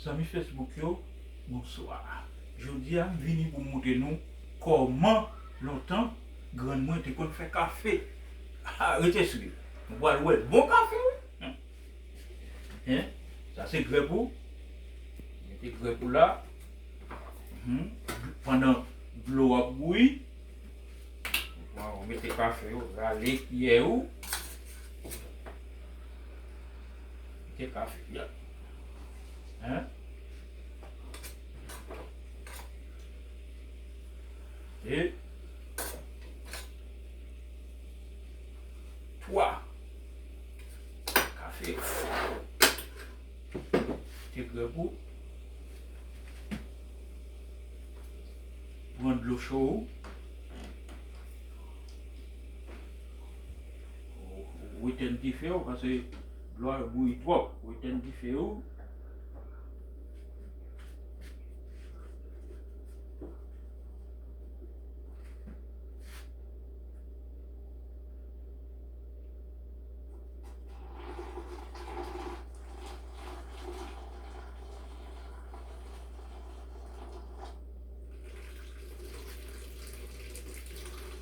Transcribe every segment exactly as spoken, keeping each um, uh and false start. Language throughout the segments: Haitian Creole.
Zanmi Facebook yo, bonswa. Jodi a, m vini pou m montre nou kòman lontan grann mwen te konn fè kafe. Ha, rete swiv. Nou pral wè bon kafe, wi. Hein? Sa se grèp ou. Mete grèp ou la. Mhm. Pandan dlo ap bouyi, bon, ou mete kafe ou, rale kiyè ou. Mete kafe, ya. Hein? E twa. Kafe. Te grèp ou. Pran dlo cho ou. Ou, ou etèn dife ou, paske dlo a bouyi twòp. Ou etèn dife ou.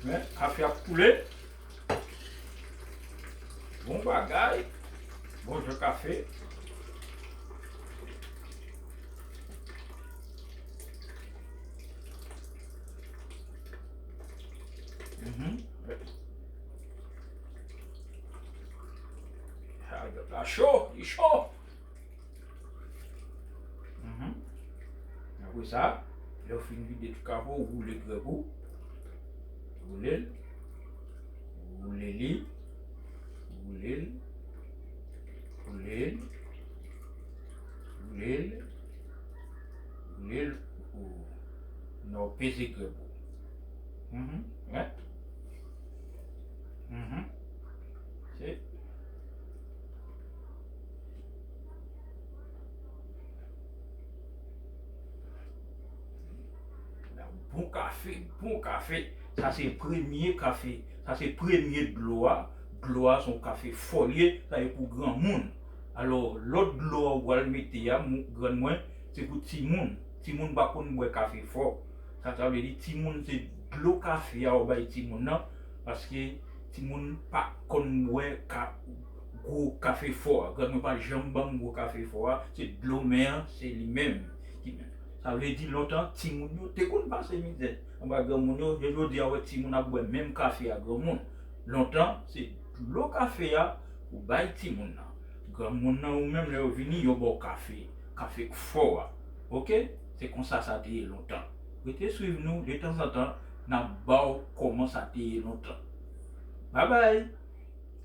Men, kafe ap koule. Bon bagay. Bon jan kafe. Mhm. Ah, li cho, li cho. Mhm. Apre sa, lè w fin vide tout kafe w, ou woule grèp ou. Woule l. Woule li. Woule l. Woule l. Woule l. Woule l. Ou, nan w peze grèp ou. Mhm. Wè. Mhm. Se. Bon kafe, bon kafe. Sa se premye kafe. Sa se premye dlo a. Dlo a se yon kafe fò li ye. Sa se pou granmoun. Alò, lòt dlo a ou pral mete a, mou-, grann mwen, se pou timoun. Timoun pa konn bwè kafe fò. Sa, sa vle di timoun se dlo kafe a ou bay timoun nan, paske timoun pa konn bwè ka-, gwo kafe fò a. Grann mwen pa janm ban m gwo kafe fò a, se dlo mè an, se li menm ki menm. Sa vle di lontan, timoun yo te konn pase mizè anba granmoun yo, jodi a wè timoun ap bwè menm kafe a granmoun. Lontan, se dlo kafe a ou bay timoun nan. Granmoun nan ou menm lè yo vini, yo ba w kafe, kafe k fò a. Oke? Se konsa sa te ye lontan. Rete swiv nou, detanzantan, n ap ba w kòman sa te ye lontan. Babay!